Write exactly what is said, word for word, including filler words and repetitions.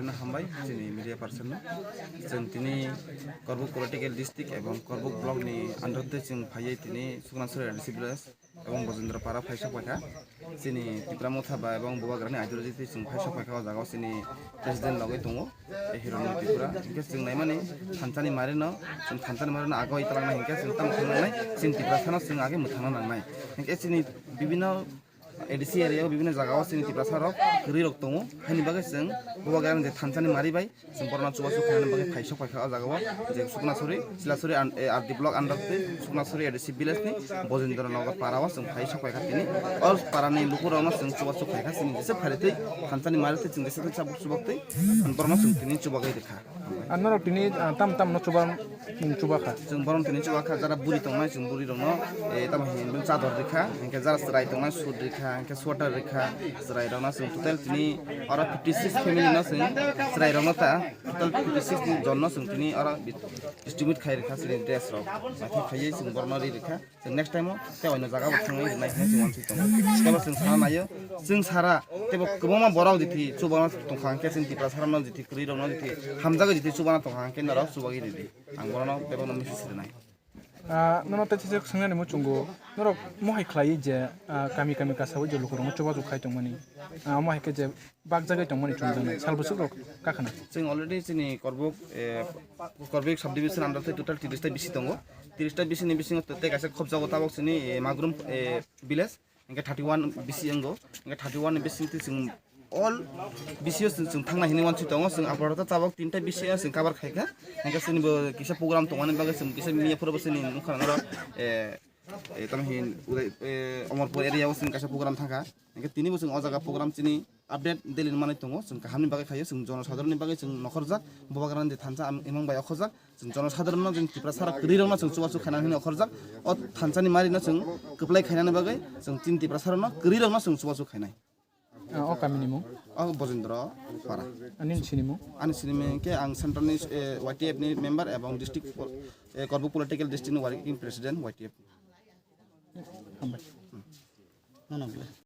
Hambai chini media person no. Chwng tini Korbuk political district ebong Korbuk block ni under twi chwng phaiwi tini Suknasuri A D C village ebong Bojendra para phaisok paikha. Chini Tipra Motha ba ebong Bubagrani ideology twi chwng phaisok paikha, o jaga o chini president logwi tongo, e Hirono Tripura. Hinkhe chwng naimani thansani marino, chwng thansani marino agoi twlangna hinkhe chwng tamo thangna nangnai, chini Tiprasano chwng age mwthangna nangnai. Hinkhe chini bibinno A D C area o bibinno jaga o chini Tiprasa rok kwrwi rok tongo, haini bagwi chwng Bubagrani je thansani mari bai chwng borokno chubachu khainani bagwi phaisok paikha o jaga o, je Suknasuri, Silasuri and, eh, R D block under twi Suknasuri A D C village ni Bojendra Nagar para o chwng phaisok paikha tini. O para ni lukurokno chwng chubachu khaikha, chini jesa pharitwi thansani maritwi chwng jesa khe chabuk chubak twi borokno chwng tini chubagwi rwkha. Ang norok tini, ah, tam tam no chuba, chubakha. Chwng borokno tini chubakha, jara buri tongnai chwng buri rokno, eh, tamo hinwi chador rikha, hinkhe jara chwrai tongnai sut rikha, hinkhe sweater rikha, chwrai rokno chwng total tini oro fifty six family no chwng chwrai rokno ta total fifty six jon no chwng tini oro distribute khai rikha chini dress rok. Naithok khaiwi chwng borokno ri rikha. Chwng next time o tei oino jaga bo thangwi rwnai hinwi chwng uansuk tongo. Teibo chwng sana naio, chwng sara teibo kwbangma borok jiti chubana tongkha, hwnkhe chwng Tiprasa rokno jiti kwrwi rokno jiti hamjagwi jiti chubana tongkha, hwnkhe norok chubagwi ridi. Ang borokno bebakno message rwnai. Ah, nono tei sijak swngnani muchungo, norok mohai khlai je, ah, kami kami kasawi je lukurokno chubachu khai tongmani, ah, omo hai khe je bakjagwi tongmani chumjaknai sal bwswk rok kakhna. Chwng already chini Korbuk, eh, Korbuk subdivision under tei total tiris ta bisi tongo. Tiris ta bisi ni bisingo tei kaisa khobjago tabok chini, eh, Magrum, eh, village, hingke thirty one bisi wngo. Hingke thirty one ni bising twi chwng all bisi o chwng, chwng thangna hinwi uansuk tongo. Chwng aphuru ta tabok tinta bisi o chwng cover khaikha. Hingke chwngbo kisa program tongmani bagwi chwng kisa miya phuru bo chwngni nukha nang oro, eh, eh, tamo hin Uday, eh, Omorpur area o chwng kaisa program thangkha. Hingke tini bo chwng o jaga program chini update daily manwi tongo. Chwng kahamni bagwi khaio, chwng jonosadharonni bagwi chwng nokhorjak, Bubagrani thansa am-, imang bai okhorjak. Chwng jonosadharonni, chwng Tiprasa rok kwrwi rokno chwng chubachu khainani hwnwi okhorjak. O thansani marino chwng kwplai khainani bagwi chwng chini Tiprasa rokno kwrwi rokno chwng chubachu khainai. Ah, o kamini mung? O Bojendra Para. Ani sinimung? Ani sinimung khe ang central ni, eh, Y T F ni member ebong district pol-, eh, Korbuk political district ni working president Y T F. Hambai. Nono bole.